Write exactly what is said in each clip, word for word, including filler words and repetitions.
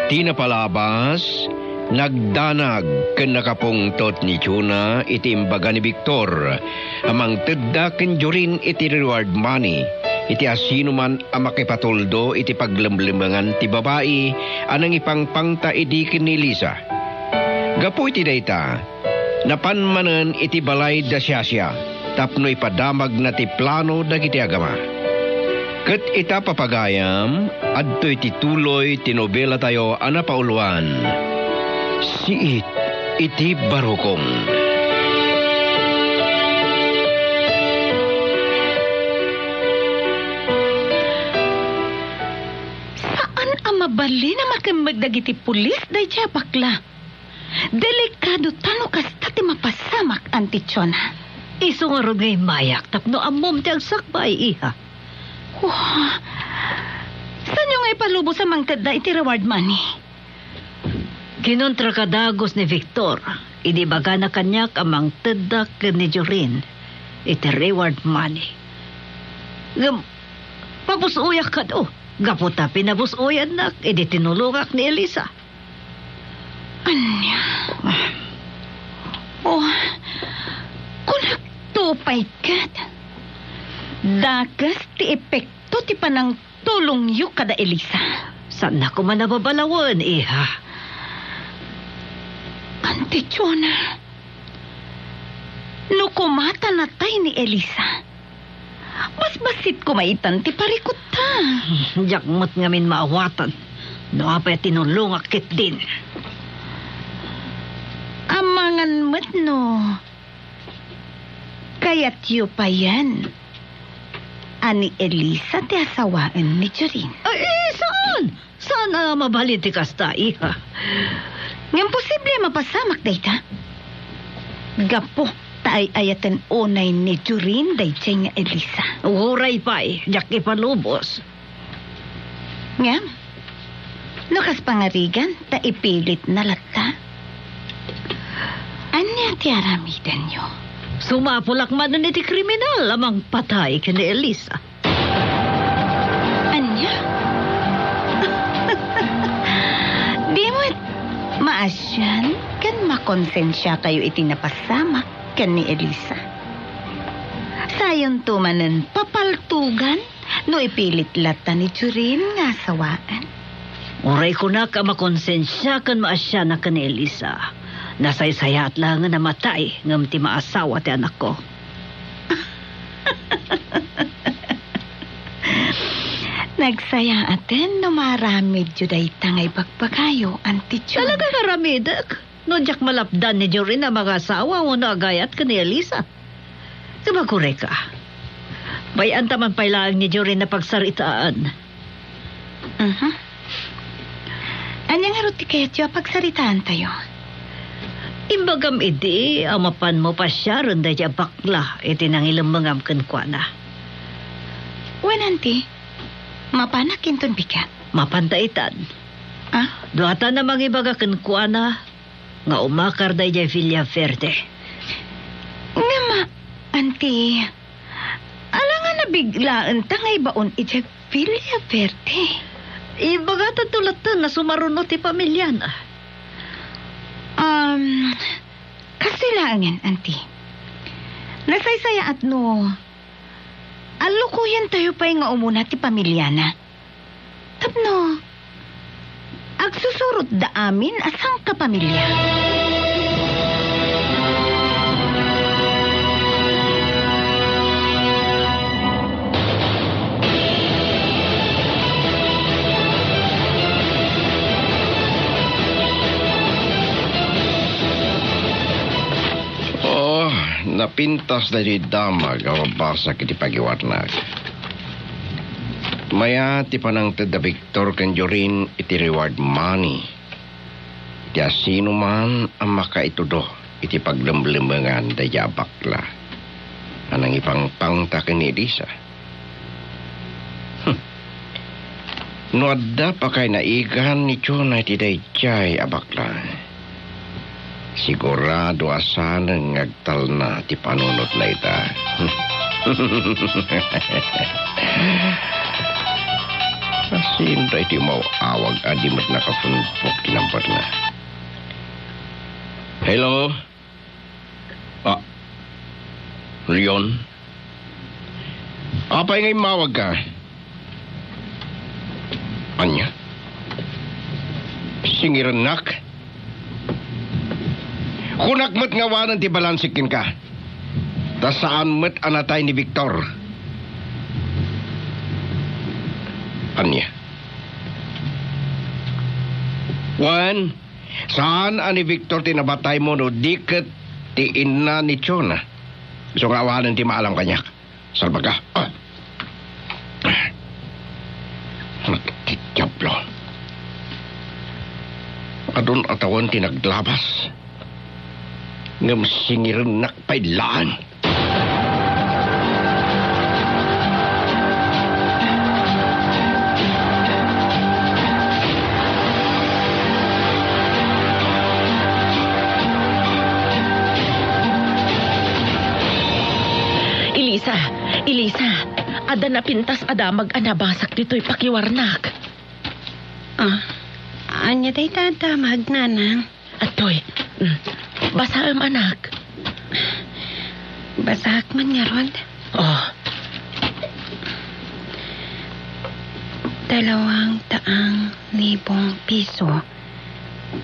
Ti napalabas, nagdanag ken nakapungtot ni Jonah iti imbaga ni Victor a mangtedda ken Jorin iti reward money iti asinoman a makipatuldo iti paglemlemengan ti babai a nangipangpangta idi ken ni Elisa. Gapu iti dayta, napan manen iti balay da siasia tapno ipadamagna ti plano dagiti agama. Ket ita, papagayam, adtoy ti tuloy ti nobelatayo a napauluan, Siit iti Barukong. Saan a mabalin a makemmeg dagiti pulis daydiay a bakla. Delikado ta no kasta ti mapasamak, Auntie Chona. Isu ngarud nga immayak tapno ammom ti agsakbay, iha. Wah, saanyo nga ipalubos a mangtedda iti reward money? Kinontraka dagus ni Victor idi ibagana kaniak a mangtedda ken ni Jorin iti reward money. Ngem, mabus-oyak kano, gapu ta pinabus-oyannak idi tinulongak ni Elisa. Ania? Oh, kunakto pay ket, dakes ti epekto ti panangtulongyo kada Elisa. Saannak koma a babalawen, iha. Auntie Chona, no koma ta natay ni Elisa, basbasit koma itan ti parikutta. Diak met ngamin maawatan no apay a tinulongak ketdin. Amangan met no kayatyo payen a ni Elisa ti asawaen ni Jorin. Ay, eh, saan? Saan a mabalin ti kasta, iha? Ngem posible a mapasamak dayta. Gapu ta ay-ayaten unay ni Jorin daydiay nga Elisa. Uray pay, diak ipalubos. Ngem, no kas pangarigan, ta ipilitna latta. Ania ti aramidenyo? Sumapulak manen iti kriminal a mangpatay ken ni Elisa. Ania? Di met maasian ken makonsensiakayo iti napasamak ken ni Elisa? Sayonto manen papaltugan no ipilit latta ni Jorin nga asawaen. Uray kunak a makonsensia ken maasianak ken ni Elisa, nasaysayaat laengen a matay ngem ti maasawa ti anakko. Nagsayaaten no maaramidyo dayta nga ibagbagayo, Auntie Chona. Talaga nga aramidek? No diak malapdan ni Jorin a mangasawa wenno agayat ken ni Elisa. Ngem agurayka. Bay-anta man pay laeng ni Jorin a pagsaritaan. Mhm. Ania ngarud ti kayatyo a pagsaritaantayo? Imbagam idi a mapanmo pasiaren daydiay a bakla iti nangilemmengam kenkuana. Wen, Auntie, mapanak inton bigat? Mapanta itan. Ah? Duatan a mangibaga kenkuana nga umakar daydiay Villaverde. Ngem, Auntie, ala nga nabiglaenta nga ibaon idiay Villaverde? Ibagatanto latta a sumaruno ti pamiliana. Um, kastoy laengen, Auntie. Nasaysayaat no allukoyentayo pay nga umuna ti pamiliana. Tapno agsusurotda amin a sangkapamilia. Oh, napintas daytoy damag a mabasa iti pagiwarnak. Mayat ti panangted da Victor ken Jorin iti reward money iti asinoman a makaitudo iti paglemlemengan daydiay a bakla a nangipangpangta ken ni Elisa. Hmm. No adda pakay naigan ni Jonah iti daydiay a bakla, sigurado a saanen nga agtalna ti panunotna ita. Saan daytoy umaw-awag a di met nakapumpok ti number na? Hello? Ah, Leon? Apay nga immawag ka? Ania? Singirennak? Kunak met nga awanen ti balansek kenka. Ta saan met a natay ni Victor. Ania? Wen, saan a ni Victor ti napataymo no di ket ti inna ni Chona. Isu nga awanen ti maalam kaniak. Salbaga. Ah. Ti diablo. Adun a tawen ti naglabas. Ngem singirennak pay laeng. Elisa, Elisa, adda napintas a damag a nabasak ditoy pakiwarnak. Ah, ania dayta a damag, nanang? Adtoy, mm, basaem, anak. Basaak man ngarud. Oh. Dalawang daang libong piso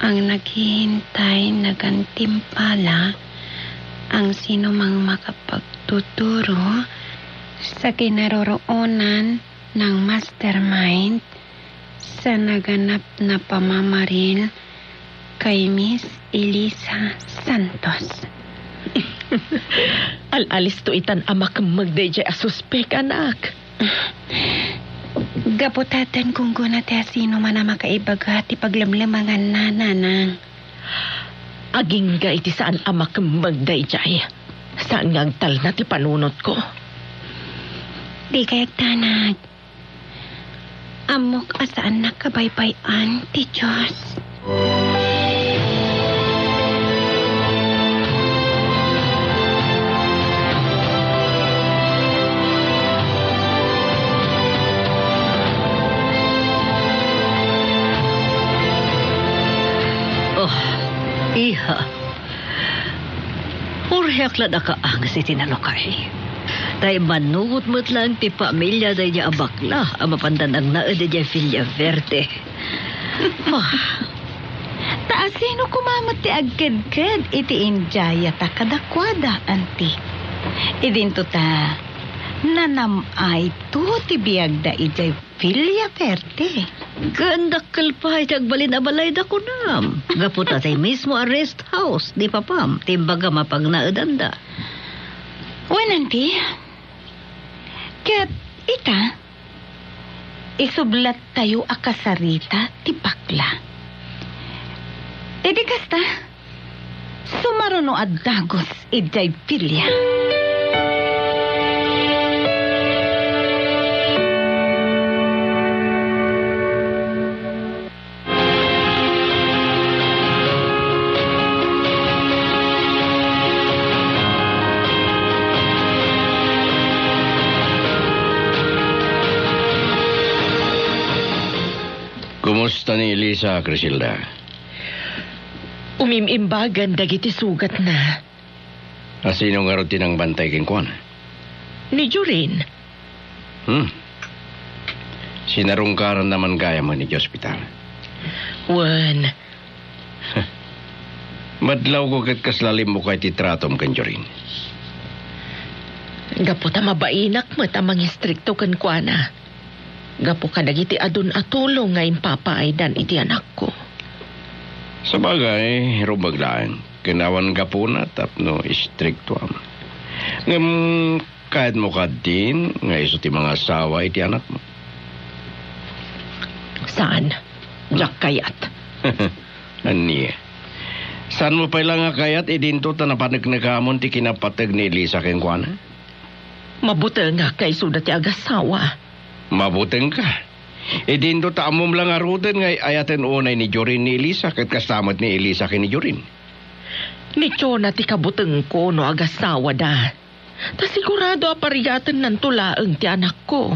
ang naghihintay na gantimpala ang sinumang makapagtuturo sa kinaroroonan ng mastermind sa naganap na pamamaril kay Miss Elisa Santos. Al-alisto itan a makemmeg daydiay a suspek, anak. Gapu ta addan gunggona ti asinoman a makaibaga ti paglemlemanganna, nanang. Agingga iti saan a makemmeg daydiay. Saan nga agtalna ti panunotko. Dikay agdanag. Ammok a saannak a baybay-an ti Dios. Oh, iha. Urhiak la a kaanges iti nalukay. Ta immanugot met laeng ti pamilia daydiay a bakla a mapandan agnaed idiay Villaverde. Ah. Ta asino koma met ti agkedked iti indiayata kadakuada, anti? Idinto ta nanam-ayto ti biagda idiay Villaverde. Ken dakkel pay ti agbalin a balayda, kunam. Gapu ta ti mismo a rest house ni papam ti imbagam a pagnaedanda. Wen, anti? Ket ita, isublattayo a kasarita ti bakla. Idi kasta, sumaruno a dagus idiay Villa. Kumusta ni Elisa, Criselda? Umim-imbagan dagiti sugatna. Asino ngarud ti nangbantay kenkuana? Ni Jorin. Hmm. Sinarungkaranna man gayam idiay ospital. Wen. Madlawko ket kasla limmukay ti tratom ken Jorin. Gapu ta mabainak met a mangistrikto kenkuana. Gapu kadagiti adun a tulong nga impapaaydan iti anakko. Sabagay, rumbeng laeng, ken awan gapuna tapno istriktoam. Ngem kayatmo kadin nga isu ti mangasawa iti anakmo? Saan. Diak kayat. Ania? Saanmo pay la nga kayat idinto ta napaneknekamon ti kinapateg ni Elisa kenkuana? Mabutengak nga isuda ti agasawa. Mabutengka. Idinto ta ammom la ngaruden nga ay-ayaten unay ni Jorin ni Elisa ket kasta met ni Elisa ken ni Jorin. Ni Chona ti kabutengko no agasawada. Ta sigurado a parigatennanto laeng ti anakko.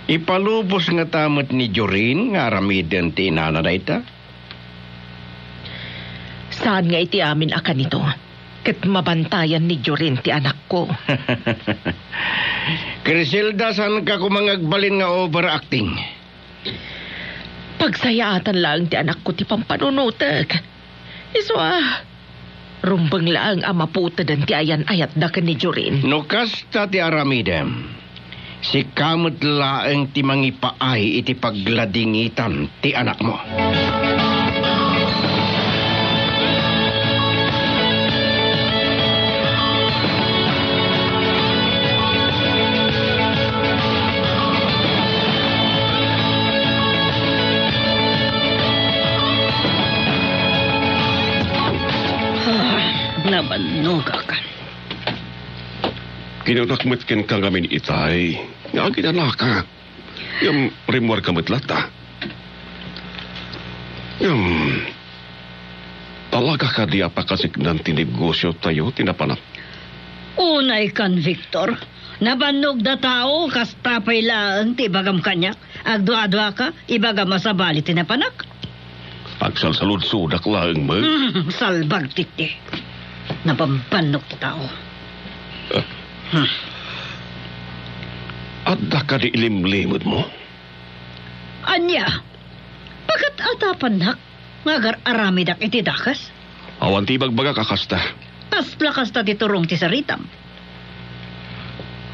Ipalubos ngata met ni Jorin nga aramiden ti inana dayta? Saan nga iti amin a kanito, ket mabantayan ni Jorin ti anakko. Criselda, saanka koma nga agbalin nga overacting. Pagsayaatan laeng ti anakko ti pampanunotek. Isu a, rumbeng laeng a maputeden ti ayan-ayatda ken ni Jorin. No kasta ti aramidem, sika met laeng ti mangipaay iti pagladingitan ti anakmo. Ah, nabannogak. Kinanak met kenka ngamin itay nga aginanaka. Ngem rimmuarka met latta. Ngem, talaga kadi a pakasiknan ti negosiotayo ti napanak? Unay kan, Victor. Nabannogda tao, kasta pay laeng ti ibagam kaniak. Agdua-duaka, ibagam a sabali ti napanak. Agsalsaludsodak laeng met. Hmm, salbag, Titi. Nabambannok ti tao. Ah. Hmm. Adda kadi ilimlimedmo? Ania? Pakat-atapannak nga agar-aramidak iti dakes? Awan ti ibagbagak a kasta. Kasla kasta ti turong ti saritam.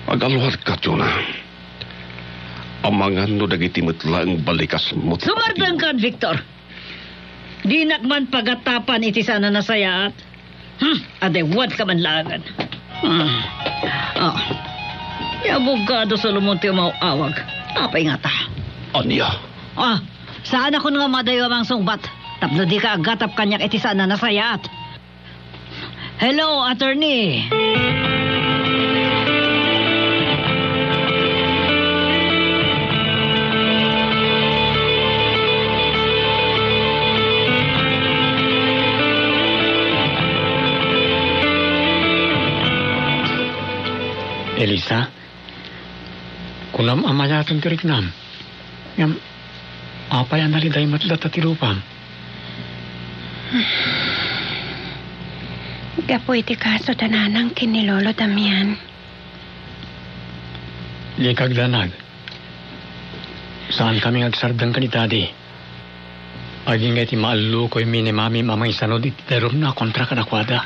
Agalwadka, Jonah. Amangan no dagiti met laeng balikasmo ti Sumardengkan, Victor. Dinak man pagatapan iti saan a nasayaat. Hmm, adaywadka man laengen. Hmm. Ah. Ni abogado Solomon ti umaw-awag. Apay ngata? Ania? Ah, saan a kun nga madayo a mangsungbat. Tapno dika aggatap kaniak iti saan a nasayaat. Hello, attorney. Elisa, kunam a mayaten ti riknam. Ngem, apay a naliday met latta ti lupam? Gapu iti kaso da nanang ken ni Lolo Damian. Dika agdanag. Saankami nga agsardeng ken ni Daddy. Agingga iti maallukoymi ni Mamim a maisanud iti darumna kontra kadakuada.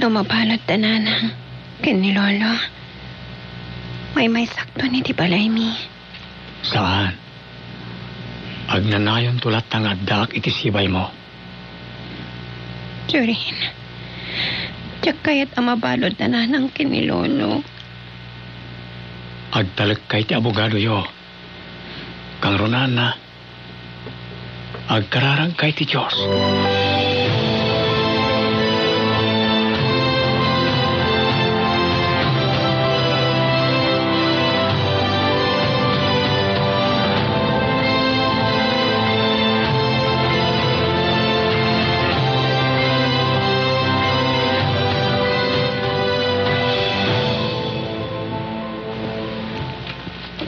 No mabalud da nanang ken ni Lolo, maymaysakton iti balaymi. Saan. Agnanayonto latta nga addaak iti sibaymo. Jorin, diak kayat a mabalud da nanang ken ni Lolo. Agtalekka iti abogadoyo. Kangrunaan, agkararagka iti Dios.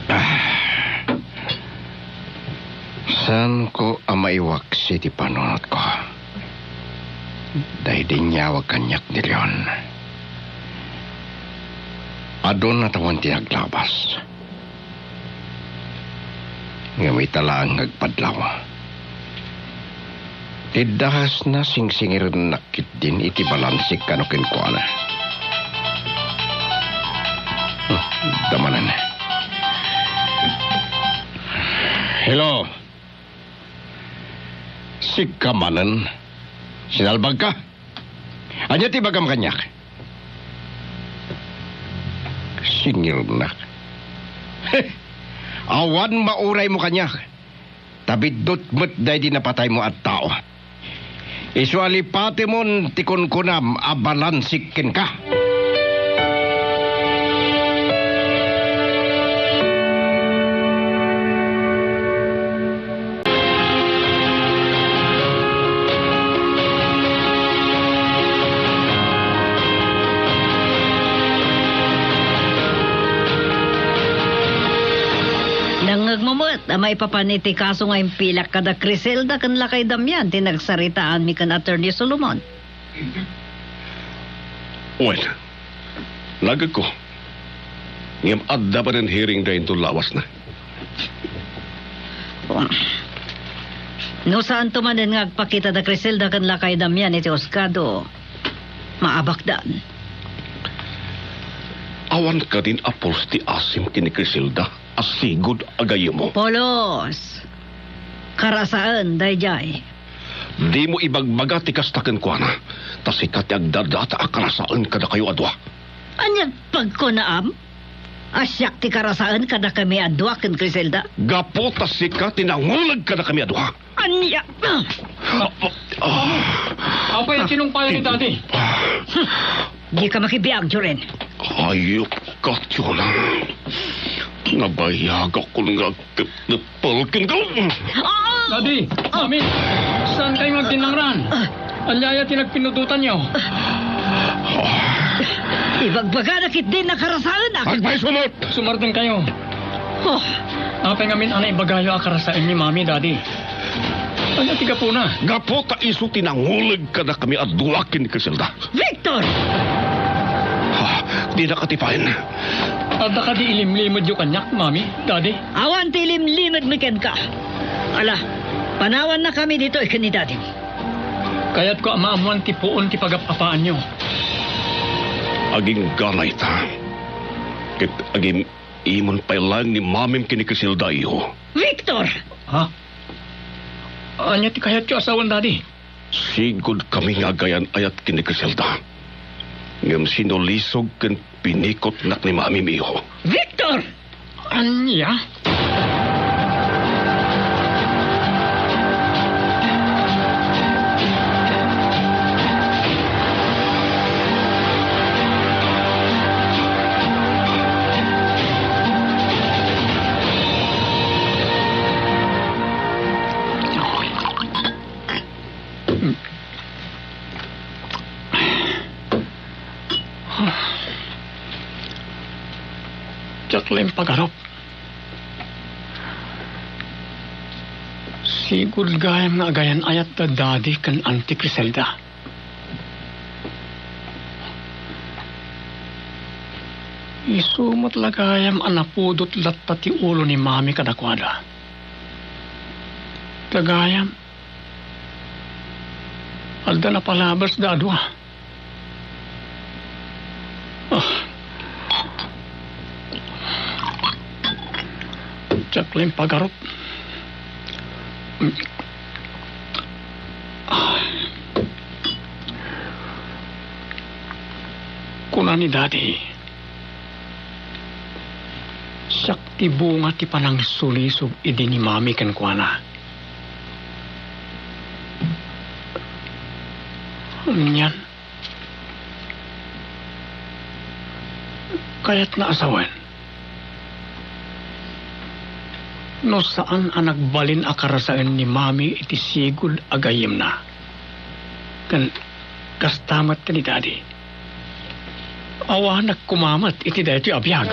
Ah. Saanko a maiwaksi ti panunotko. Daydi inyawag kaniak ni Leon. Adu a tawen ti naglabas. Ngem ita laeng nga agpadlaw. Ti dakesna singsingirennak ketdin iti balansek kano kenkuana. Hmm, damanen. Hello. Sika manen. Sinalbagka? Ania ti ibagam kaniak? Singirnak. Awan mauraymo kaniak. Ta biddut met daydi napataymo a tao. Isu a lipatemon ti kunkunam a balansek kenka. ta maipapan iti kaso nga impilak kada Criselda ken Lakay Damian ti nagsaritaanmi ken Attorney Solomon. Wen, nagekko. Ngem adda manen hearing da inton lawasna. No saanto manen nga agpakita da Criselda ken Lakay Damian iti husgado, maabakdan. Awan kadin a pulos ti asim ken ni Criselda a sigud a gayyemmo. Pulos! Karasaen daydiay. Dimo ibagbaga ti kasta kenkuana, ta sika ti agdadata a karasaen kadakayo a dua. Ania pagkunaam? A siak ti karasaen kadakami a dua ken Criselda? Gapu ta sika ti nanguleg kadakami a dua. Ania? Apay a tinungpayan ni Daddy? Dika makibiag, Joren. Ayop ka, Jonah. Nabayagakon nga agteptepel kenka. Ah! Daddy, Mami, saan kayo nga agtinnangran? Ania aya ti nagpinudotanyo? Ibagbaga na ketdin a karasaenak. Agpaysumot! Sumardeng kayo. Oh. Apay ngamin a naibagayo a karasaen ni Mami, Daddy? Ania ti gapuna? Gapu ta isu ti nanguleg kadakami a dua ken ni Criselda. Victor! Ha, dinaka tipaen. Adda kadi ilimlimedyo kaniak, Mami, Daddy? Awan ti ilimlimedmi kenka. Ala, panawannakami ditoy ken ni Daddy. Kayatko a maammoan ti puon ti pagap-apaanyo. Agingga ita. Ket agim-imon pay laeng ni Mamim ken ni Criselda, iho. Victor! Ha? Ania ti kayatyo a sawen, Daddy? Sigud kami nga agayan-ayat ken ni Criselda. Ngem sinulisog ken pinikotnak ni Mamim, iho. Victor! Ania? Diak laeng pagarup. Sigud gayam nga agayan-ayat da Daddy ken Auntie Criselda. Isu met la gayam a napudot latta ti ulo ni Mami kadakuada. Ta gayam, adda napalabasda a dua. Ah. Diak laeng pagarup. Ah. Kuna ni Daddy, siak ti bunga ti panangisulisog idi ni Mami kenkuana. Anian? Kayatna a sawen no saan a nagbalin a karasaen ni Mami iti sigud a gayyemna. Ken kasta met ken ni Daddy. Awanak koma met iti daytoy a biag.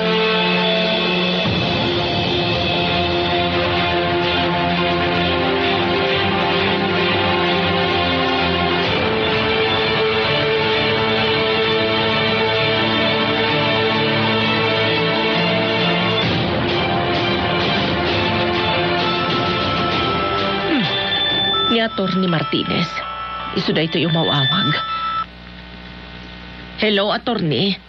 Ni Attorney Martinez. Isu daytoy umaw-awag. Hello, Attorney.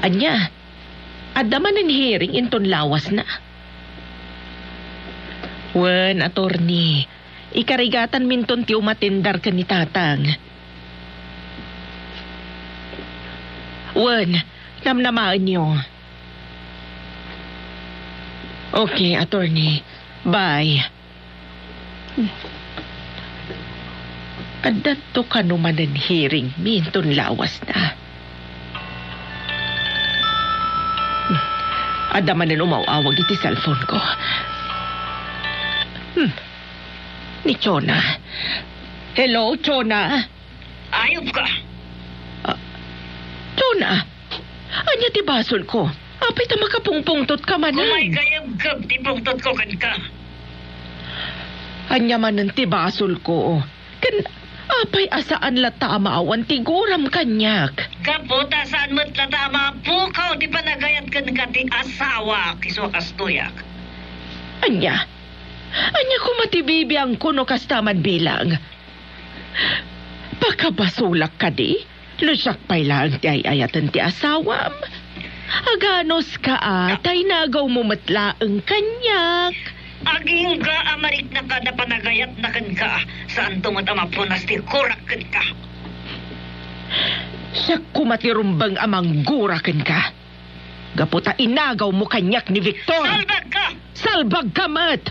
Ania? Adda manen hearing inton lawasna? Wen, Attorney. Ikarigatanminton ti umatendar ken ni Tatang. Wen, namnamaenyo. Okay, Attorney. Bye. Addanto kano manen hearing mi inton lawasna. Adda manen umaw-awag iti cellphone ko. Hmm. Ni Chona. Hello, Chona? Ayop ka! Ah, Chona, ania ti basolko? Apay ta makapungpungtotka manen? Kumaygayebkeb ti pungtotko kenka. Ania manen ti basolko? Ken apay a saan latta a maawan ti guram kaniak? Gapu ta saan met latta a mapukaw ti panagayat kenka ti asawa, isu a kastoyak. Ania? Ania koma ti bibiangko no kasta man bilang? Pakabasolak kadi? No siak pay laeng ti ay-ayaten ti asawam, aganuska a, ta inagawmo met laeng kaniak. Agingga a mariknaka da panagayatna kenka, saanto met a mapunas ti gurak kenka. Siak koma ti rumbeng a manggura kenka. Gapu ta inagawmo kaniak ni Victor. Salbagka! Salbagka met!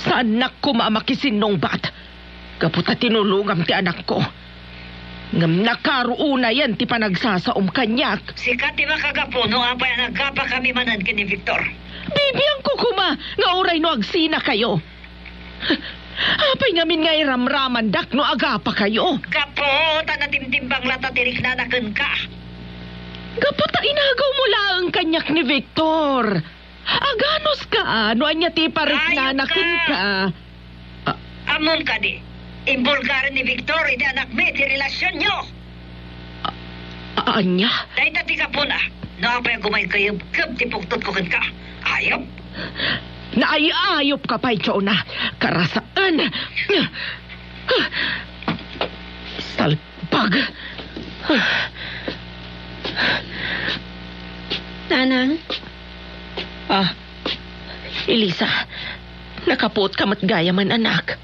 Saannak koma a makisinnungbat gapu ta tinulongam ti anakko. Ngem nakaruonayen ti panagsasaom kaniak. Sika ti makagapu no apay a nagapakami manen ken ni Victor. Bibiangko koma nga uray no agsinakayo. Apay ngamin nga iramramandak no agapakayo? Gapu ta natimtimbang latta ti riknana kenka. Gapu ta inagawmo laeng kaniak ni Victor. Aganuska a, no ania ti pariknana kenka. Ayokka. A- Ammom kadi, imbulgaren ni Victor iti anakmi ti relasionyo. A-, ania? Dayta ti gapuna, no apay a gumaygayebkeb ti pungtotko kenka. Ayop! Naay-ayopka pay, Jonah. Karasaen! Salbag! Nanang? Ah, Elisa, nakapuotka met gayamen, anak.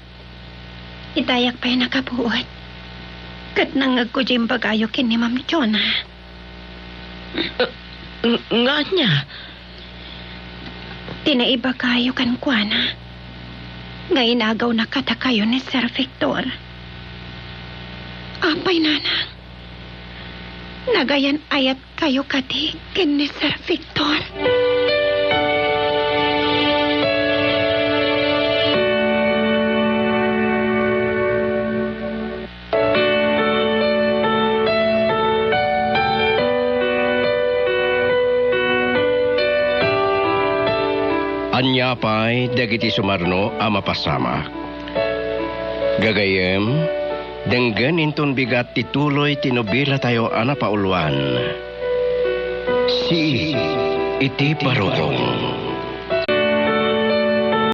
Itayak pay nakapuot. Ket nangngegko diay imbagayo ken ni Ma'am Jonah. Ng-, nga ania? Ti naibagayo kenkuana nga inagawna kadakayo ni Sir Victor. Apay, nanang? Nagayan-ayat kayo kadi ken ni Sir Victor? Ania pay dagiti sumarno a mapasamak? Gagayyem, denggen inton bigat ti tuloy ti nobelatayo a napauluan, Sii iti Barukong.